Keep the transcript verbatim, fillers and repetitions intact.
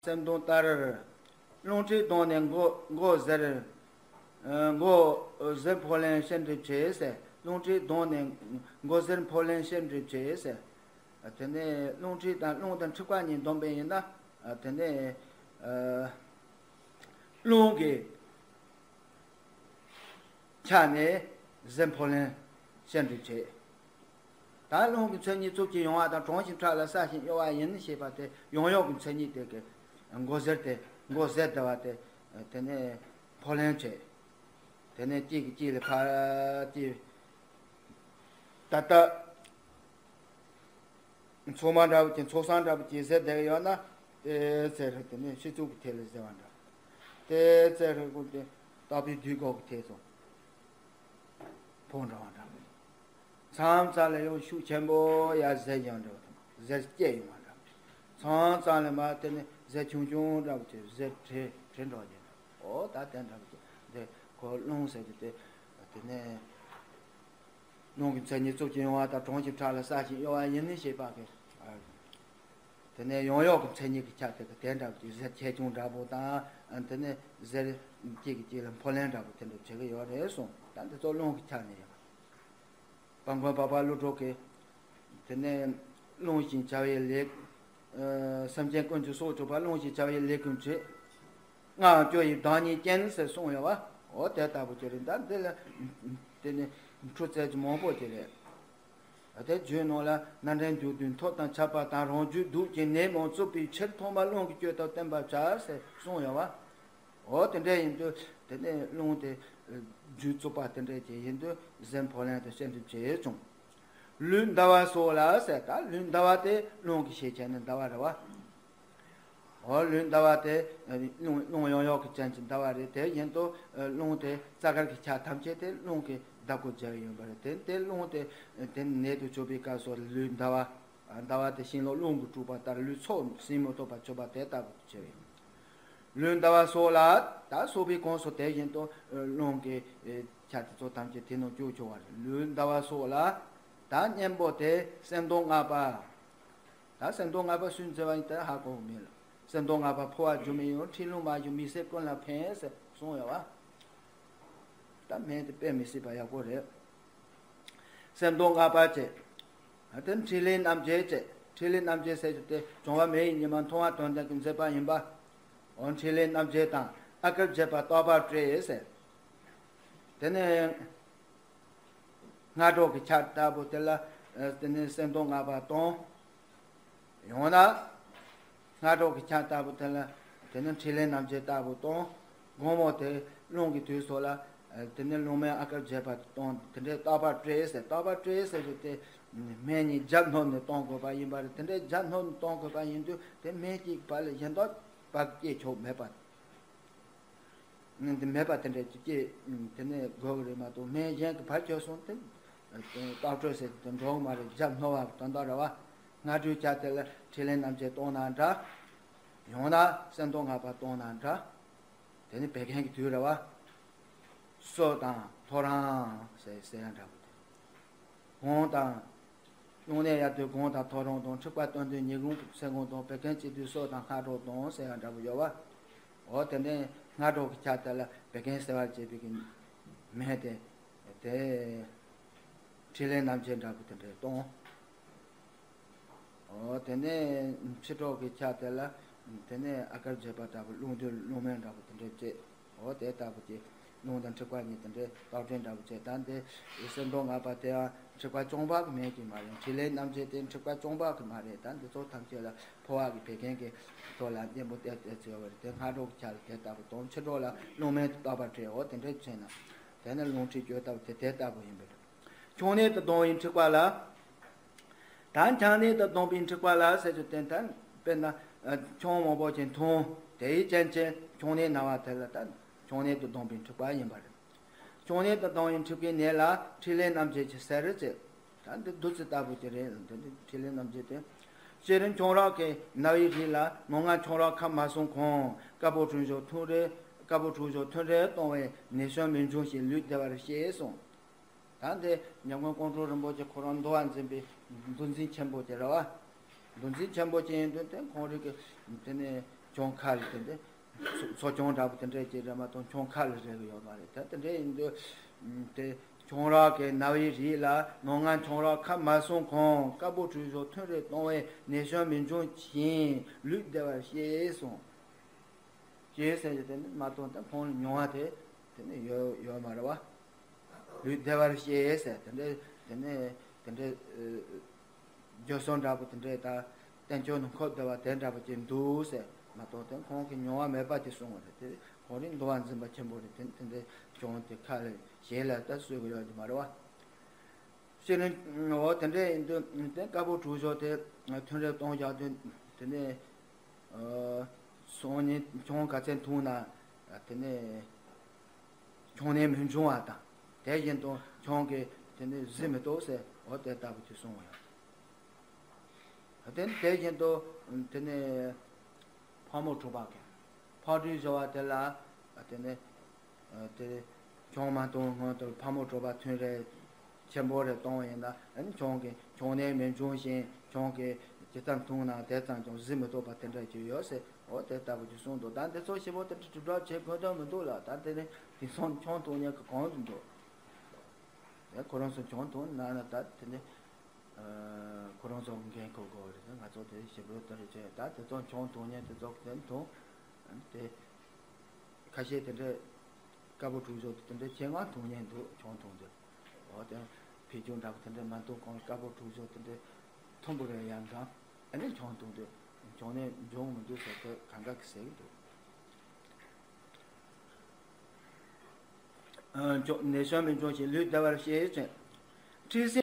སེམས་གདུང་ལྟར། རླུང་མཁྲིས་གདུང་ནས་མགོ་མགོ་གཟེར། ཨ། མགོ་གཟེར་ཕོ་ལྷན་ཤེད་འགྲིབ་བྱེད་ཟེར། རླུང་མཁྲིས་གདུང་ནས་མགོ་གཟེར་ཕོ་ལྷན་ཤེད་འགྲིབ་བྱེད་ཟེར། དེ་ནས་རླུང་མཁྲིས་དང་རླུང་དང་མཁྲིས་པ་གཉིས་བསྡོམས་པ་ཡིན་ན། དེ་ནས་རླུང་གི་ཆ་ནས་གཟེར་ཕོ་ལྷན་ཤེད་འགྲིབ་བྱེད། ད་རླུང་གི་མཚན་ཉིད་རྩུབ་ཅིང་ཡང་བ་དང་གྲང་ཞིང་ཕྲ་ལ་སྲ་ཞིང་གཡོ་བ་ཡིན་ཞེས་པ་དེ་ཡང་གཡོ་གི་མཚན་ཉིད་དེ་གི་མགོ་གཟེར་དེ་མགོ་གཟེར་བསྡད་པ་དེ། དེ་ནས་ཕོ་ལྷན་བྱེད། དེ་ནས་གཅིག་གིས་གཅིག་ལ་ཕར་གཅིག་ད་ལྟ་མཚོ་མ་འདྲ་བོ་ཅིག་མཚོ་སྲང་འདྲ་བོ་ཅིག་གཟེར་བསྡད་ཡོད་ན། དེ་ཚེ་རེ་དེ་ནས་ཤི་ཚུགས་ཀྱི་ཐད་ལ་གཟེར་བ་འདྲ། དེ་ཚེ་རེ་ཀུན་ཏེ་རྟག་པའི་དུས་འགོག་གི་ཐད་སོང་། ཕོ་འདྲ་བ་འདྲ། མཚམས་མཚམས་ལ་ཡང་ཤུགས་ཆེན་པོ་ཡར་གཟེར་ཡང་འདྲ་བ་དང་གཟེར་སྐྱེ་ཡོང་བ་འདྲ། མཚམས་མཚམས་ལ་མར་དེ་ནས་གཟེར་ཆུང་ཆུང་འདྲ་བོ་ཅིག་གཟེར་བྲི་བྲི་འགྲོ་རྒྱུ་འདྲ། འོ་ད་དེ་འདྲ་བོ་ཅིག་འདི་ཁོ་རླུང་ཟེར་རྒྱུ་དེ། དེ་ནས་རླུང་གི་མཚན་ཉིད་རྩུབ་ཅིང་ཡང་བ་དང་གྲང་ཞིང་ཕྲ་ལ་སྲ་ཞིང་གཡོ་བ་ཡིན་ཞེས་པ་གི། དེ་ནས་ཡང་གཡོ་གི་མཚན་ཉིད་ཀྱི་ཆ་དེ་གི་དེ་འདྲ་བོ་ཅིག་གཟེར་ཆེ་ཆུང་འདྲ་པོ་དང་། དེ་ནས་གཟེར་གཅིག་གིས་གཅིག་ལ་ཕོ་ལྷན་འདྲ་པོ་དེ་འདྲ་བྱེད་ཀྱི་ཡོད་རེད་གསུངས། ད་འདི་ཚོ་རླུང་གི་ཆ་ནས་ཡིན། དཔལ་མགོན་འཕགས་པ་ཀླུ་སྒྲུབ་ཀྱིས། དེ་ནས་རླུང་བཞིན་བྱ་བའི་ལས། ཨ། སེམས་ཅན་ཀུན་གྱི་སྲོག་སྐྱོབ་པ། རླུང་བཞིན་བྱ་བའི་ལས་ཀུན་བྱེད། ངག་དབང་སྐྱོ་བའི་བདག་ཉིད་ཅན་ཟེར་གསུངས་ཡོད་པ། འོ་དེ་ལྟ་བུ་ཅིག་རེད། ད་འདི་ལ་དེ་ནས་འཕྲོ་རྩལ་གྱི་མང་པོ་ཅིག་རེད། དེ་རྒྱུད་ནང་ལ་སྣ་འདྲེན་རྒྱུ་དུས་མཐོ་དང་ཆགས་པ་དང་རང་རྒྱུད་སྡུག་ཅིང་ནད་མང་རྩུབ་པའི་ཕྱིར་ཐོག་མར་རླུང་གིས་བསྐྱོད་དོ་བསྟན་པར་བྱ་ཟེར་གསུངས་ཡོད་པ། འོ་དེ་འདྲ་ཡིན་དུས་དེ་ནས་རླུང་དེ་རྒྱུད་རྩུབ་པ་དེ་འདྲ་ཅིག་ཡིན་དུས་གཟེར་ཕོ་ལྷན་དུ་ཤེད་འགྲིབ་བྱེད་བྱུང་། ལུས་ཟླ་བ་སོགས་ལ་ཟེར། ད་ལུས་ཟླ་བ་དེ་རླུང་གི་ཤེད་ཆེ་ནི་ཟླ་བ་རེད་པ། འོ་ལུས་ཟླ་བ་དེ་རླུང་རླུང་གཡོ་གཡོ་གི་ཅན་གྱི་ཟླ་བ་རེད། དེ་ཡིན་དུས་རླུང་དེ་རྩ་དཀར་གྱི་ཆ་ཐམས་ཅད་དེ་རླུང་གིས་བདག་པོ་བྱས་ཡོད་པ་རེད། དེ་དེ་རླུང་དེ་དེ་ནད་དུ་བཅོས་པའི་སྐབས་སུ་ལུས་ཟླ་བ། ཟླ་བ་དེ་ཤིང་ལོ་རླུང་གིས་དཀྲུགས་པ་ལྟར་ལུས་ཚོགས་ཟིན་མི་ཐུབ་པར་གྱུར་པ་དེ་ལྟ་བུ་བྱས་ཡོད། ལུས་ཟླ་བ་སོགས་ལ། ད་སོགས་པའི་གོང་སུ་དེ་བཞིན་དུ་རླུང་གི་ཆ་དེ་ཚོ་ཐམས་ཅད་དེ་ནང་བཅུག་ཆོག་པ་རེད། ལུས་ཟླ་བ་སོགས་ལ། ད་གཉེན་པོ་དེ་སེམས་གདུང་ལྔ་པ། ད་སེམས་གདུང་ལྔ་པ་སུས་མཛད་པ་ཡིན་དེ་ཧ་གོ་གི་མེད་ལ། སེམས་གདུང་ལྔ་པ་འཕོ་བ་རྒྱུ་མི་གཡོ། མཁྲིས་ལྷུང་མ་ཞུ་མི་སེར་ཀུན་ལ་ཕན་ཟེར་གསུངས་ཡོད་པ། ད་སྨན་དེ་དཔེ་མི་སྲིད་པ་ཡག་པོ་རེད། སེམས་གདུང་ལྔ་པ་བཅས། དེ་འཕྲིན་ལས་རྣམ་བརྒྱད་བཅས། འཕྲིན་ལས་རྣམ་བརྒྱད་ཟེར་རྒྱུ་དེ་བྱུང་བ་མེ་ཡི་ཉི་མ་མཐོང་བ་དོན་ལྡན་གྱི་མཛད་པ་ཡིན་པ། འོ་འཕྲིན་ལས་རྣམ་བརྒྱད་དང་ཨ་ཀར་བརྒྱད་པ་རྟག་པར་སྤྲོས་ཟེར། དེ་ནས་སྔ་དྲོ་གི་ཆ་ལྟ་བུ་དེ་ལ། ཨ། དེ་ནས་སེམས་གདུང་ལྔ་པ་གཏོང་། ཡང་ན་སྔ་དྲོ་གི་ཆ་ལྟ་བུ་དེ་ལ། དེ་ནས་འཕྲིན་ལས་རྣམ་བརྒྱད་ལྟ་བུ་གཏོང་། དགོང་མོ་དེ་རླུང་གི་དུས་སུ་ལ། ཨ། དེ་ནས་རླུང་སྨན་ཨ་ཀར་བརྒྱད་པ་གཏོང་། དེ་འདྲའི་རྟག་པར་སྤྲོས་ཟེར། རྟག་པར་སྤྲོས་ཟེར་རྒྱུ་དེ་སྨན་གཉིས་རྒྱབ་སྣོན་ནས་གཏོང་དགོས་པ་ཡིན་པ་རེད། དེ་འདྲའི་རྒྱབ་སྣོན་ནས་གཏོང་དགོས་པ་ཡིན་དུས་དེ་སྨན་གཅིག་བར་ལ་གཞན་དག་པར་སྐྱེ་ཆོག་མེད་པ། དེ་མེད་པ་དེ་འདྲ་ཅིག་སྐྱེ། དེ་ནས་དགོས་ཀྱི་རེད་མ་གཏོགས་སྨན་གཞན་གྱི་བར་ཆད་སོང་དེ། རྟག་སྤྲོས་ཟེར་དེ་འགྲོ་གི་མ་རེད། རྒྱབ་སྣོན་པ་དོན་དག་རེད་པ། སྔ་དྲོའི་ཆ་དེ་ལ་འཕྲིན་ལས་རྣམ་བརྒྱད་གཏོང་ན་འདྲ། ཡང་ན་སེམས་གདུང་ལྔ་པ་གཏོང་ན་འདྲ། དེ་ནི་བད་ཀན་གྱི་དུས་རེད་པ། སོ་དང་ཐོ་རངས་ཟེར་ཟེར་ཡ་འདྲ་པོ་དེ། གུང་དང་། རླུང་ནད་ཡལ་དུས་གུང་དང་ཐོ་རངས་དང་། མཁྲིས་པ་གཏོང་དུས་ཉིན་གུང་སེར་གུང་དང་། བད་ཀན་སྐྱེ་དུས་སོ་དང་སྔ་དྲོ་དང་ཟེར་ཡ་འདྲ་པོ་ཡོད་པ། འོ་དེ་ནས་སྔ་དྲོ་གི་ཆ་དེ་ལ་བད་ཀན་སེལ་བར་བྱེད་པའི་གི་སྨན་དེ། དེ་འཕྲིན་ལས་རྣམ་བརྒྱད་འདྲ་པོ་དེ་འདྲས་གཏོང་། འོ་དེ་ནས་ཕྱི་དྲོ་གི་ཆ་དེ་ལ། དེ་ནས་ཨ་ཀར་བརྒྱད་པ་འདྲ་པོ་རླུང་རྡོལ་རླུང་སྨན་འདྲ་པོ་དེ་འདྲས་བྱེད། འོ་དེ་ལྟ་བུ་གྱི་རླུང་དང་མཁྲིས་པ་གཉིས་དེ་འདྲའི་རྟག་སྤྲོས་འདྲ་བོ་བྱས། ད་འདི་སེམས་གདུང་ལྔ་པ་དེའང་མཁྲིས་པ་རྐྱང་པ་གི་སྨན་གྱིས་མ་རེད། འཕྲིན་ལས་རྣམ་བརྒྱད་དེ་མཁྲིས་པ་རྐྱང་པ་གི་མ་རེད། ད་འདི་ཚོ་ཐམས་ཅད་ལ་འཕོ་བ་གི་བད་ཀན་གྱི་ཐོག་ལ་གཉེན་པོ་བསྟེན་བསྟེན་ཚུལ་ཡོད་པ་རེད། དེ་སྔ་དྲོ་གི་ཆ་ལ་དེ་ལྟ་བུ་དང་། ཕྱི་དྲོ་ལ་རླུང་སྨན་དེ་རྟག་པར་སྤྲོད། འོ་དེ་འདྲ་བྱས་ན། དེ་ནི་རླུང་མཁྲིས་སྐྱོ་ལྟ་བུ་དེ་དེ་ལྟ་བུ་ཡིན་པ་རེད། ཆང་ནད་དུ་ལྡང་བའི་མཁྲིས་པ་ལ། ད་ཆང་ནད་དུ་ལྡང་བའི་མཁྲིས་པ་ལ་ཟེར་རྒྱུ་དེ། ད་དཔེར་ན་ཆང་མང་པོ་ཅིག་འཐུང་། དེའི་རྐྱེན་གྱིས་ཆང་ནད་ན་བ་དེ་ལ་ད་ཆང་ནད་དུ་ལྡང་བའི་མཁྲིས་པ་ཡིན་པ་རེད། ཆང་ནད་དུ་ལྡང་བའི་མཁྲིས་པའི་ནད་ལ་འཕྲིན་ལས་རྣམ་བརྒྱད་ཀྱིས་སེལ་ཟེར། ད་འདི་བདུད་རྩི་ལྟ་བུ་ཅིག་རེད། འདི་འདི་འཕྲིན་ལས་རྣམ་བརྒྱད་དེ། སྤྱིར་ཆང་རག་གི་ན་བའི་རིགས་ལ་ནང་ང་ཆང་རག་ཁ་མ་སོང་གོང་དཀར་པོ་གྲུ་བཞོ་ཐུན་རེ། དཀར་པོ་གྲུ་བཞོ་ཐུན་རེ་བཏུང་བས་ནད་གཞོན་མི་འབྱུང་ཞིང་ལུས་བདེ་བར་ཤེས་གསུངས། ད་འདི་ཉམས་མགོན་ཀོང་སྤྲུལ་རིན་པོ་ཆེ་ཁོ་རང་འདུལ་བ་འཛིན་པའི་འདུལ་འཛིན་ཆེན་པོ་ཅིག་རེད་པ། འདུལ་འཛིན་ཆེན་པོ་ཅིག་ཡིན་དུས་དེ་ཁོང་རང་གི་དེ་ནས་ གྱོང་ཁ་ལ་དེ་འདྲ་འཚོ་གྱོང་འདྲ་པོ་དེ་འདྲ་ཅིག་རེད་མ་གཏོགས་གྱོང་ཁ་ལ་རེད་ཡོད་མ་རེད། ད་དེ་འདྲ་ཡིན་དུས་དེ་ཁྱུང་རག་གི་རྣ་བའི་རིགས་ལ་ནོར་ངན་ཁྱུང་རག་ཁ་མ་སོང་གོང་དཀར་པོ་གྲུ་བཞོ་ཐུན་རེ་གཏོང་བས་ནད་གཞན་མི་འབྱུང་ཞིང་ལུས་བདེ་བར་ཤེས་གསུངས། ཞེས་ཟེར་གྱི་དེ་ནི་མ་གཏོགས་ད་ཁོང་ལ་མྱོང་བ་དེ་དེ་ནི་ཡོད་ཡོད་མ་རེད་བ། ལུས་བདེ་བར་ཤེས་ཟེར་དེ་འདྲ་དེ་ནི་དེ་འདྲ་བརྗོད་སྲོལ་འདྲ་པོ་དེ་འདྲ་ད་བསྟན་བཅོས་ནང་འཁོད་བསྡད་པ་དེ་འདྲ་པོ་ཅིག་འདུག་ཟེར་མ་གཏོགས་དེ་ཁོང་གི་མྱོང་བ་མེད་པ་ཅིག་གསུངས་པ་རེད། དེ་ཁོང་རང་འདུལ་བ་འཛིན་པ་ཆེན་པོ་རེད། དེ་དེ་འདྲའི་གྱོང་དེ་ཁ་ལ་ཞེ་ལ་ད་གསོད་གི་ཡོད་ཀྱི་མ་རེད་བ། ཤེས་རིག་འོ་དེ་འདྲ་ཡིན་དུས་དེ་དཀར་པོ་གྲུ་བཞོ་དེ་ཐུན་རེ་གཏོང་བཞག་དུས་དེ་ནས་སང་ཉིན་ཁྱུང་ག་ཚད་འཐུང་ན་དེ་ནས་ཁྱུང་ནད་མི་འབྱུང་བ་དང་། དེ་བཞིན་དུ་ཁྱུང་གི་དེ་ནས་གཟི་མི་གཏོགས་ཟེར་འོ་དེ་ལྟ་བུ་ཅིག་གསུངས་པ་ཡང་། དེ་དེ་བཞིན་དུ་དེ་ནས་ཕག་མོ་གྲུ་པ་གི་ཕག་གྲུ་བཞོ་བ་དེ་ལ་དེ་ནས་དེ་ཁྱུང་མ་འཐུང་སྔོན་དུ་ཕག་མོ་གྲུ་པ་ཐུན་རེ་ཆེན་པོ་རེ་གཏོང་བ་ཡིན་ན་ཨ་ནི་ཁྱུང་གི་ཁྱུང་ནད་མི་འབྱུང་ཞིང་ཁྱུང་གི་ཇི་ཙམ་འཐུང་ན་དེ་ཙམ་ཀྱང་གཟི་མི་གཏོགས་པ་དེ་འདྲ་ཅིག་ཡོད་ཟེར། འོ་དེ་ལྟ་བུ་ཅིག་གསུངས་འདུག་ད་འདི་ཚོ་ཞིབ་པོ་དེ་འདྲ་གྲུབ་གྲབས་བྱེད་དགོས་དོན་མི་འདུག་ལ། ད་དེ་ནི་དེང་སང་ཁྱུང་འཐུང་མཁན་གྱི་གང་དུ་འདུག་དེ་ཁོ་རང་ཚོ་ཁྱུང་འཐུང་ན་ན་ད་དེ་ནི་ཁོ་རང་ཚོ་འགན་འཁུར་དགོས་རེད། ང་ཚོ་དེ་ཞིབ་པོ་དེ་འདྲ་བྱས་ད་དེ་ཚོ་ཁྱུང་འཐུང་མཁན་དེ་ཚོ་དེ་འཐུང་དེ། ཁ་ཤས་དེ་འདྲ་དཀར་པོ་གྲུ་བཞོ་དེ་འདྲ་ཆེད་མངགས་འཐུང་མཁན་འདུག་ཁྱུང་འཐུང་དེ། འོ་དེ་ཕེབས་སྐྱོང་འདྲ་པོ་དེ་འདྲ་མ་འཐུང་གོང་དཀར་པོ་གྲུ་བཞོ་དེ་འདྲ་འཐུང་དགོས་རེད། ཡང་གང་ཨ་ནི་ཁྱུང་འཐུང་དུས་ཁྱུང་ནད་འབྱུང་མི་འདུག་ཟེར་དེ་གང་ག་གི་ཟེར་གི་འདུག་ཨ་ཁྱུང་ནད་གཞན་མི་འབྱུང་ཞིང་ལུས་བདེ་བར་ཤེས་ཅན། ཁྲིད་སེམས།